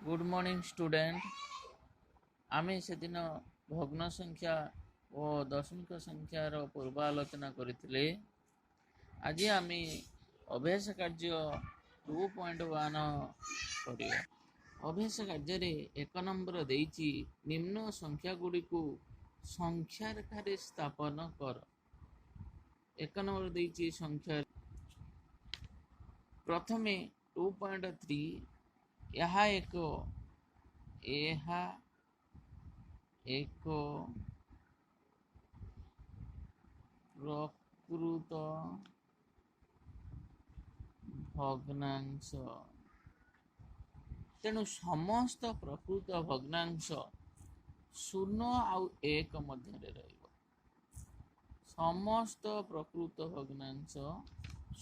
Good morning student. ଆମେ ସେଦିନ ଭଗ୍ନ ସଂଖ୍ୟା ଓ ଦଶମିକ ସଂଖ୍ୟାର ପୂର୍ବ ଆଲୋଚନା କରିଥିଲେ। ଆଜି ଆମେ ଅଭ୍ୟାସ କାର୍ଯ୍ୟ 2.1 କରିବା। ଅଭ୍ୟାସ କାର୍ଯ୍ୟରେ 1 ନମ୍ବର ଦେଇଛି, ନିମ୍ନ ସଂଖ୍ୟା ଗୁଡ଼ିକୁ ସଂଖ୍ୟା ରେଖାରେ ସ୍ଥାପନ କର। 1 ନମ୍ବର ଦେଇଛି ସଂଖ୍ୟା ପ୍ରଥମେ 2.3। ଏହା ଏକ ପ୍ରକୃତ ଭଗ୍ନାଂଶ। ତେଣୁ ସମସ୍ତ ପ୍ରକୃତ ଭଗ୍ନାଂଶ 0 ଆଉ 1 ମଧ୍ୟରେ ରହିବ। ସମସ୍ତ ପ୍ରକୃତ ଭଗ୍ନାଂଶ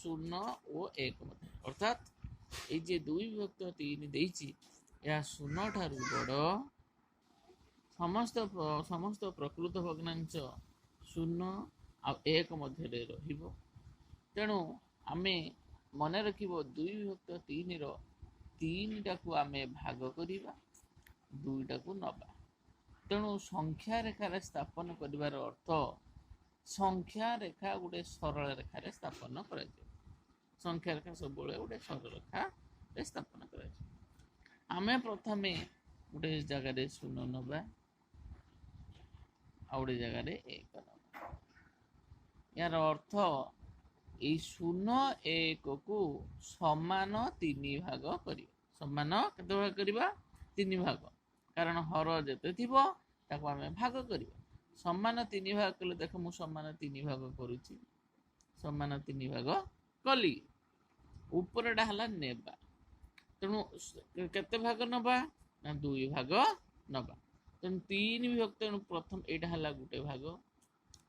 0 ଓ 1 ମଧ୍ୟରେ, ଅର୍ଥାତ୍ ଏଇ ଯେ 2 ବିଭକ୍ତ 3 ଦେଇଛି, ଏହା 0 ଠାରୁ ବଡ଼। ସମସ୍ତ ପ୍ରକୃତ ଭଗ୍ନାଂଶ 0 ଆଉ 1 ମଧ୍ୟରେ ରହିବ। ତେଣୁ ଆମେ ମନେ ରଖିବ, 2 ବିଭକ୍ତ 3ର 3ଟାକୁ ଆମେ ଭାଗ କରିବା, 2ଟାକୁ ନେବା। ତେଣୁ ସଂଖ୍ୟା ରେଖାରେ ସ୍ଥାପନ କରିବାର ଅର୍ଥ, ସଂଖ୍ୟା ରେଖା ଗୋଟେ ସରଳ ରେଖାରେ ସ୍ଥାପନ କରାଯିବ। ସଂଖ୍ୟା ରେଖା ସବୁବେଳେ ଗୋଟେ ସରଳ ରେଖାରେ ସ୍ଥାପନ କରାଯିବ। ଆମେ ପ୍ରଥମେ ଗୋଟେ ଜାଗାରେ 0 ନେବା, ଆଉ ଗୋଟେ ଜାଗାରେ 1 ନେବା। ଏହାର ଅର୍ଥ ଏଇ 0 1କୁ ସମାନ 3 ଭାଗ କରିବା। ସମାନ କେତେ ଭାଗ କରିବା? 3 ଭାଗ। କାରଣ ହର ଯେତେ ଥିବ, ତାକୁ ଆମେ ଭାଗ କରିବା। ସମାନ 3 ଭାଗ କଲେ, ଦେଖ, ମୁଁ ସମାନ 3 ଭାଗ କରୁଛି। ସମାନ 3 ଭାଗ କଲି। ଉପରଟା ହେଲା ନେବା। ତେଣୁ କେତେ ଭାଗ ନେବା ନା 2 ଭାଗ ନେବା। ତେଣୁ 3 ବିଭକ୍ତ, ତେଣୁ ପ୍ରଥମ ଏଇଟା ହେଲା ଗୋଟେ ଭାଗ,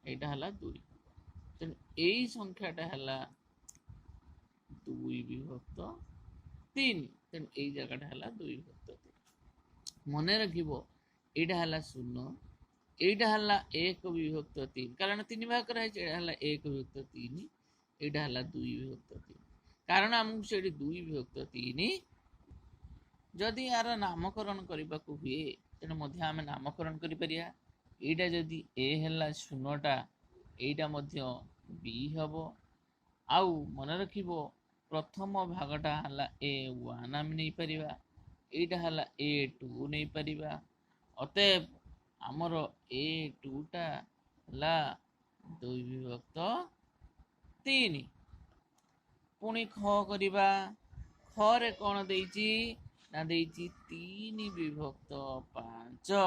ଏଇଟା ହେଲା 2 ଭାଗ। ତେଣୁ ଏଇ ସଂଖ୍ୟାଟା ହେଲା 2 ବିଭକ୍ତ 3। ତେଣୁ ଏଇ ଜାଗାଟା ହେଲା 2 ବିଭକ୍ତ 3। ମନେ ରଖିବ, ଏଇଟା ହେଲା 0, ଏଇଟା ହେଲା 1 ବିଭକ୍ତ 3, କାରଣ 3 ଭାଗ କରାହେଇଛି। ଏଇଟା ହେଲା 1 ବିଭକ୍ତ 3, ଏଇଟା ହେଲା 2 ବିଭକ୍ତ 3, କାରଣ ଆମକୁ ସେଇଠି 2 ବିଭକ୍ତ 3। ଯଦି ଏହାର ନାମକରଣ କରିବାକୁ ହୁଏ, ତେଣୁ ମଧ୍ୟ ଆମେ ନାମକରଣ କରିପାରିବା। ଏଇଟା ଯଦି ଏ ହେଲା 0ଟା, ଏଇଟା ମଧ୍ୟ ବି ହେବ। ଆଉ ମନେ ରଖିବ, ପ୍ରଥମ ଭାଗଟା ହେଲା ଏ ୱାନ୍ ଆମେ ନେଇପାରିବା, ଏଇଟା ହେଲା ଏ ଟୁ ନେଇପାରିବା। ଅତଏବ ଆମର ଏ ଟୁଟା ହେଲା 2 ବିଭକ୍ତ 3। ପୁଣି ଖ କରିବା। ଖରେ କ'ଣ ଦେଇଛି ନା ଦେଇଛି 3 ବିଭକ୍ତ 5।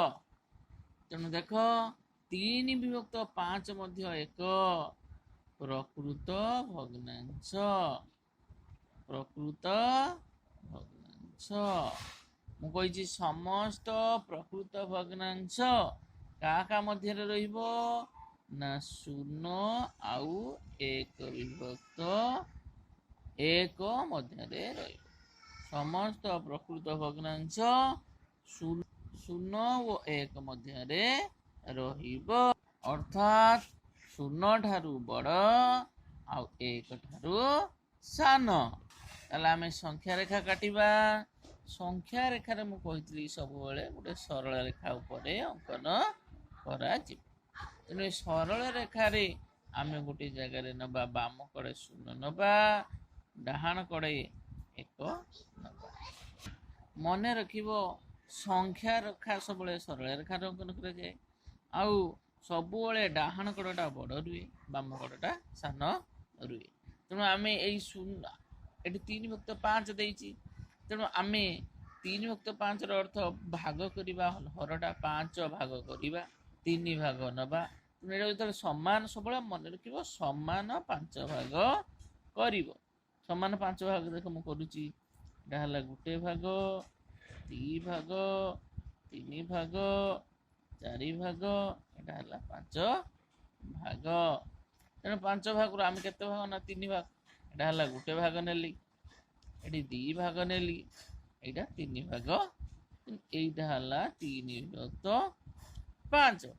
ତେଣୁ ଦେଖ, 3 ବିଭକ୍ତ 5 ମଧ୍ୟ ଏକ ପ୍ରକୃତ ଭଗ୍ନାଂଶ। ପ୍ରକୃତ ଭଗ୍ନାଂଶ, ମୁଁ କହିଛି, ସମସ୍ତ ପ୍ରକୃତ ଭଗ୍ନାଂଶ କାହା କାହା ମଧ୍ୟରେ ରହିବ ନା 0 ଆଉ 1 ବିଭକ୍ତ 1 ମଧ୍ୟରେ ରହିବ। ସମସ୍ତ ପ୍ରକୃତ ଭଗ୍ନାଂଶ 0 ଓ 1 ମଧ୍ୟରେ ରହିବ, ଅର୍ଥାତ୍ 0 ଠାରୁ ବଡ଼ ଆଉ 1 ଠାରୁ ସାନ। ତାହେଲେ ଆମେ ସଂଖ୍ୟା ରେଖା କାଟିବା। ସଂଖ୍ୟା ରେଖାରେ ମୁଁ କହିଥିଲି, ସବୁବେଳେ ଗୋଟେ ସରଳ ରେଖା ଉପରେ ଅଙ୍କନ କରାଯିବ। ତେଣୁ ଏ ସରଳ ରେଖାରେ ଆମେ ଗୋଟେ ଜାଗାରେ ନେବା, ବାମ କଡ଼େ 0 ନେବା, ଡାହାଣ କଡ଼େ 1 ନେବା। ମନେ ରଖିବ, ସଂଖ୍ୟା ରେଖା ସବୁବେଳେ ସରଳ ରେଖାରେ ଅଙ୍କନ କରାଯାଏ ଆଉ ସବୁବେଳେ ଡାହାଣ କଡ଼ଟା ବଡ଼ ରୁହେ, ବାମ କଡ଼ଟା ସାନ ରୁହେ। ତେଣୁ ଆମେ ଏଇ 0, ଏଠି 3 ବିଭକ୍ତ 5 ଦେଇଛି। ତେଣୁ ଆମେ 3 ବିଭକ୍ତ 5ର ଅର୍ଥ ଭାଗ କରିବା, ହରଟା 5 ଭାଗ କରିବା, 3 ଭାଗ ନେବା। ତେଣୁ ଏଇଟା ଯେତେବେଳେ ସମାନ, ସବୁବେଳେ ମନେ ରଖିବ, ସମାନ 5 ଭାଗ କରିବ। ସମାନ 5 ଭାଗ, ଦେଖ, ମୁଁ କରୁଛି। ଏଇଟା ହେଲା ଗୋଟେ ଭାଗ, 2 ଭାଗ, 3 ଭାଗ, 4 ଭାଗ, ଏଇଟା ହେଲା 5 ଭାଗ। ତେଣୁ 5 ଭାଗରୁ ଆମେ କେତେ ଭାଗ ନା 3 ଭାଗ। ଏଇଟା ହେଲା ଗୋଟେ ଭାଗ ନେଲି, ଏଠି 2 ଭାଗ ନେଲି, ଏଇଟା 3 ଭାଗ। ଏଇଟା ହେଲା 3 ବିଭକ୍ତ 5।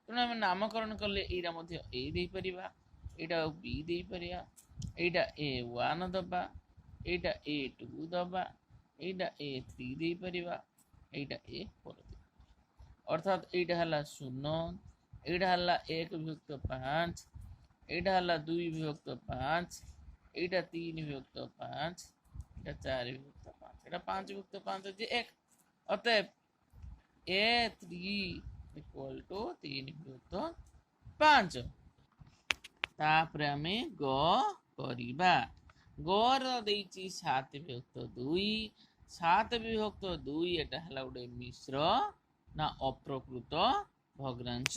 ତେଣୁ ଆମେ ନାମକରଣ କଲେ ଏଇଟା ମଧ୍ୟ ଏ ଦେଇପାରିବା, ଏଇଟା ବି ଦେଇପାରିବା, ଏଇଟା ଏ ୱାନ୍ ଦବା, ଏଇଟା ଏ ଟୁ ଦବା, ଏଇଟା ଏ ଥ୍ରୀ ଦେଇପାରିବା, ଏଇଟା ଏ ଫୋର୍ ଦେଇପାରିବା। ଅର୍ଥାତ୍ ଏଇଟା ହେଲା 0, ଏଇଟା ହେଲା 1 ବିଭକ୍ତ 5, ଏଇଟା ହେଲା 2 ବିଭକ୍ତ 5, ଏଇଟା 3 ବିଭକ୍ତ 5, ଏଇଟା 4 ବିଭକ୍ତ 5, ଏଇଟା 5 ବିଭକ୍ତ 5 ଅଛି 1। ଅତଏବ ଏ ଥ୍ରୀ ଇକ୍ୱାଲ୍ ଟୁ 3 ବିଭକ୍ତ 5। ତାପରେ ଆମେ ଗ କରିବା। ଗର ଦେଇଛି 7 ବିଭକ୍ତ 2। 7 ବିଭକ୍ତ 2 ଏଟା ହେଲା ଗୋଟେ ମିଶ୍ର ନା ଅପ୍ରକୃତ ଭଗ୍ନାଂଶ।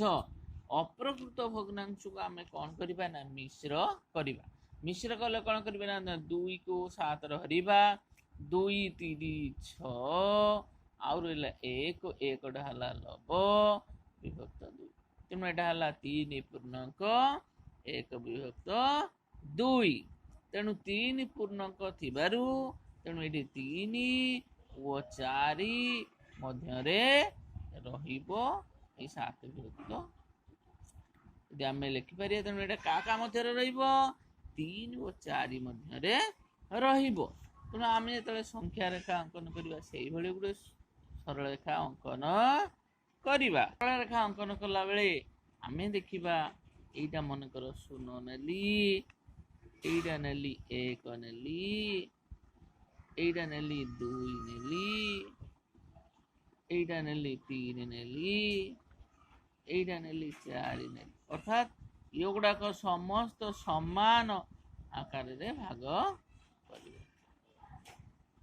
ଅପ୍ରକୃତ ଭଗ୍ନାଂଶକୁ ଆମେ କ'ଣ କରିବା ନା ମିଶ୍ର କରିବା। ମିଶ୍ର କଲେ କ'ଣ କରିବା ନା 2କୁ 7ର ହରିବା, 2 3 6, ଆଉ ରହିଲା 1, 1ଟା ହେଲା ଲବ ବିଭକ୍ତ 2। ତେଣୁ ଏଇଟା ହେଲା 3 ପୂର୍ଣ୍ଣାଙ୍କ 1 ବିଭକ୍ତ 2। ତେଣୁ 3 ପୂର୍ଣ୍ଣାଙ୍କ ଥିବାରୁ ତେଣୁ ଏଠି 3 ଓ 4 ମଧ୍ୟରେ ରହିବ ଏଇ 7 ବିଭକ୍ତ। ଯଦି ଆମେ ଲେଖିପାରିବା, ତେଣୁ ଏଇଟା କାହା କାହା ମଧ୍ୟରେ ରହିବ? 3 ଓ 4 ମଧ୍ୟରେ ରହିବ। ତେଣୁ ଆମେ ଯେତେବେଳେ ସଂଖ୍ୟା ରେଖା ଅଙ୍କନ କରିବା, ସେଇଭଳି ଗୋଟେ ସରଳ ରେଖା ଅଙ୍କନ କରିବା। ସରଳ ରେଖା ଅଙ୍କନ କଲା ବେଳେ ଆମେ ଦେଖିବା, ଏଇଟା ମନେକର 0 ନେଲି, ଏଇଟା ନେଲି 1 ନେଲି, ଏଇଟା ନେଲି 2 ନେଲି, ଏଇଟା ନେଲି 3 ନେଲି, ଏଇଟା ନେଲି 4 ନେଲି। ଅର୍ଥାତ୍ ଏଗୁଡ଼ାକ ସମସ୍ତ ସମାନ ଆକାରରେ ଭାଗ କରିବେ।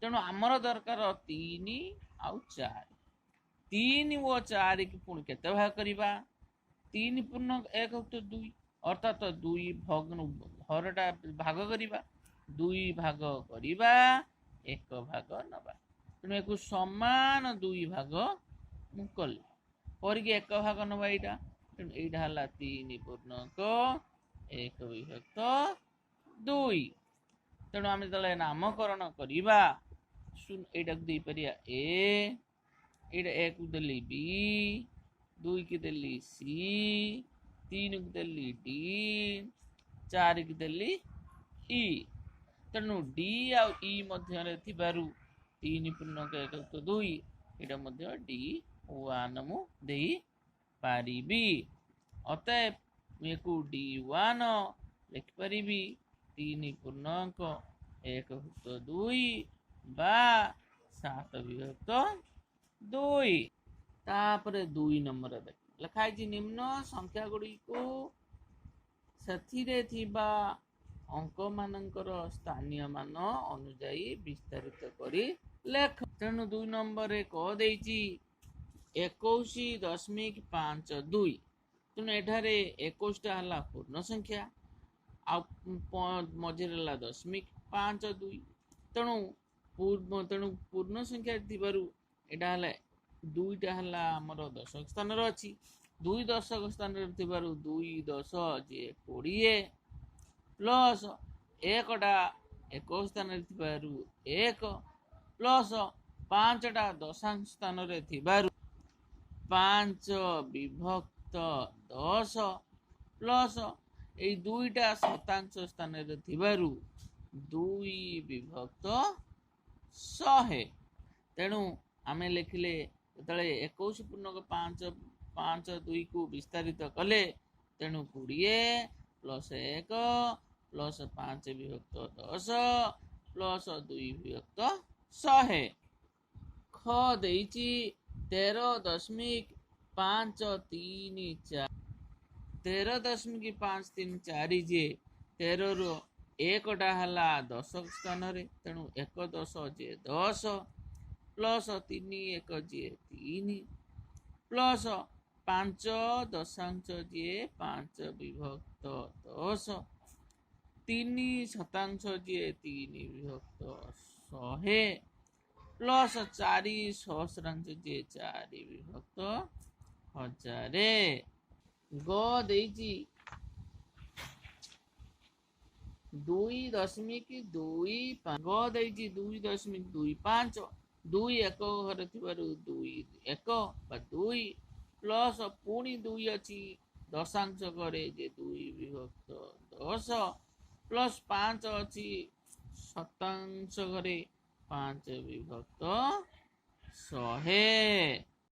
ତେଣୁ ଆମର ଦରକାର 3 ଆଉ 4। 3 ଓ 4କୁ ପୁଣି କେତେ ଭାଗ କରିବା? 3 ପୂର୍ଣ୍ଣ 1 ଭକ୍ତ 2, ଅର୍ଥାତ 2 ଭଗ୍ନ ହରଟା ଭାଗ କରିବା, 2 ଭାଗ କରିବା, 1 ଭାଗ ନେବା। ତେଣୁ ଏକୁ ସମାନ 2 ଭାଗ ମୁଁ କଲି, କରିକି 1 ଭାଗ ନେବା ଏଇଟା। ତେଣୁ ଏଇଟା ହେଲା 3 ପୂର୍ଣ୍ଣଙ୍କ 1 ବିଭକ୍ତ 2। ତେଣୁ ଆମେ ଯେତେବେଳେ ନାମକରଣ କରିବା, ଏଇଟାକୁ ଦେଇପାରିବା ଏ, ଏଇଟା ଏକୁ ଦେଲି ବି, 2କୁ ଦେଲି ସି, 3କୁ ଦେଲି ଡି, 4କୁ ଦେଲି ଇ। ତେଣୁ ଡି ଆଉ ଇ ମଧ୍ୟରେ ଥିବାରୁ 3 ପୂର୍ଣ୍ଣଙ୍କ 1 ବିଭକ୍ତ 2, ଏଇଟା ମଧ୍ୟ ଡି ୱାନ୍ ମୁଁ ଦେଇପାରିବି। ଅତଏବ ମୁଁ ୟାକୁ ଡି ୱାନ୍ ଲେଖିପାରିବି 3 ପୂର୍ଣ୍ଣାଙ୍କ 1 ବିଭକ୍ତ 2 ବା 7 ବିଭକ୍ତ 2। ତାପରେ 2 ନମ୍ବର ଦେଖ, ଲେଖା ହେଇଛି ନିମ୍ନ ସଂଖ୍ୟା ଗୁଡ଼ିକୁ ସେଥିରେ ଥିବା ଅଙ୍କମାନଙ୍କର ସ୍ଥାନୀୟ ମାନ ଅନୁଯାୟୀ ବିସ୍ତାରିତ କରି ଲେଖ। ତେଣୁ 2 ନମ୍ବରରେ କ ଦେଇଛି 21.52। ତେଣୁ ଏଠାରେ 21ଟା ହେଲା ପୂର୍ଣ୍ଣ ସଂଖ୍ୟା, ଆଉ ମଝିରେ ହେଲା ଦଶମିକ 5 2। ତେଣୁ ପୂର୍ଣ୍ଣ ସଂଖ୍ୟା ଥିବାରୁ ଏଇଟା ହେଲା 2ଟା ହେଲା ଆମର ଦଶକ ସ୍ଥାନରେ ଅଛି। 2 ଦଶକ ସ୍ଥାନରେ ଥିବାରୁ 2 10 ଯିଏ 20, ପ୍ଲସ୍ 1ଟା ଏକକ ସ୍ଥାନରେ ଥିବାରୁ 1, ପ୍ଲସ୍ 5ଟା ଦଶାଂଶ ସ୍ଥାନରେ ଥିବାରୁ 5 ବିଭକ୍ତ 10, ପ୍ଲସ୍ ଏଇ 2ଟା ଶତାଂଶ ସ୍ଥାନରେ ଥିବାରୁ 2 ବିଭକ୍ତ 100। ତେଣୁ ଆମେ ଲେଖିଲେ ଯେତେବେଳେ 21 ପୂର୍ଣ୍ଣକ 5 5 2କୁ ବିସ୍ତାରିତ କଲେ, ତେଣୁ 20 ପ୍ଲସ୍ 1 ପ୍ଲସ୍ 5 ବିଭକ୍ତ 10 ପ୍ଲସ୍ 2 ବିଭକ୍ତ 100। ଖ ଦେଇଛି 13.534। 13.534 ଯେ 13ରୁ 1ଟା ହେଲା ଦଶକ ସ୍ଥାନରେ, ତେଣୁ 1 10 ଯିଏ 10, ପ୍ଲସ୍ 3 1 ଯିଏ 3, ପ୍ଲସ୍ 5 ଦଶାଂଶ ଯିଏ 5 ବିଭକ୍ତ 10, 3 ଶତାଂଶ ଯିଏ 3 ବିଭକ୍ତ 100, ପ୍ଲସ୍ 4 ସହସ୍ରାଂଶ ଯିଏ 4 ବିଭକ୍ତ 1000। ଗ ଦେଇଛି 2.25। ଗ ଦେଇଛି 2.25। 2 ଏକ ଘରେ ଥିବାରୁ 2 1 ବା 2, ପ୍ଲସ୍ ପୁଣି 2 ଅଛି ଦଶାଂଶ ଘରେ ଯେ 2 ବିଭକ୍ତ 10, ପ୍ଲସ୍ 5 ଅଛି ଶତାଂଶ ଘରେ 5 ବିଭକ୍ତ 100।